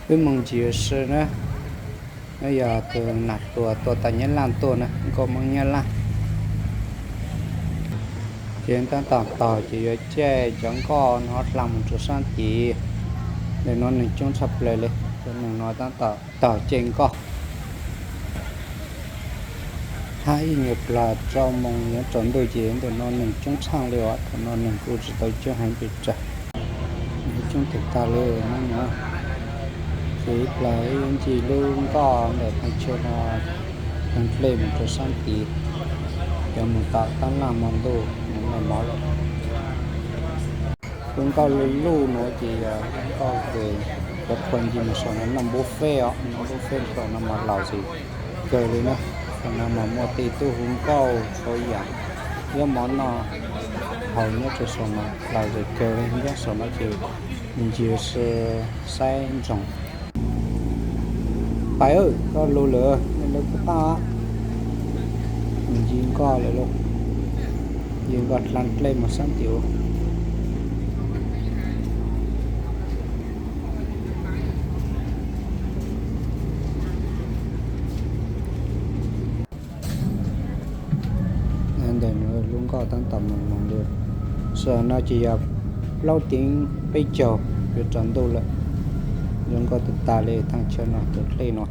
Wb mus ncig ua si na, no yog tus nam hluas tuaj tau Nyab Laj tuaj na, nkauj Hmoob Nyab Laj. Ces tab tom taug ces yuav caij cov nkoj no hla mus rau sab tid. Ntawm no neeg coob tshaj plaws li, cov neeg no tab tom taug caij nkoj. Hab ib nyuag plag rau moos yuav tsaus ntuj ces ntawm no neeg coob tshaj li os, thaum no neeg kuj tsis tau coob heev pes tsawg. Neeg coob tag tag li no. Ces ib plag wb yuav ncig lub nkoj ntawm thaj chaw no, thaj dlej mus rau sab tid, yuav mus tom tab laj hmo ntuj mus noj mov lawm. Lub nkoj luj luj no ces yog nkoj ces cov phuag ncig mus saum no noj buffet os, noj buffet saum no mas lom zem kawg li na. Saum no mas muaj tej tub hu nkauj txhua yam, yuav mov noj haus nyob rau saum no lom zem kawg li. Nyob saum no ces ncig ua si saib ntsoog. Pais, koj lug lawm, nej lawv kuj tab ncig nkoj lawm lauj. Ncig nkoj dlej mus sab tim ub. Ntawm no lub nkoj tab tom moos moos li. Saum no ces yog plaub teev peb caug yuav tsaus ntuj lawm. Zoo nkauj tag tag li thaj chaw no, cov dlej no.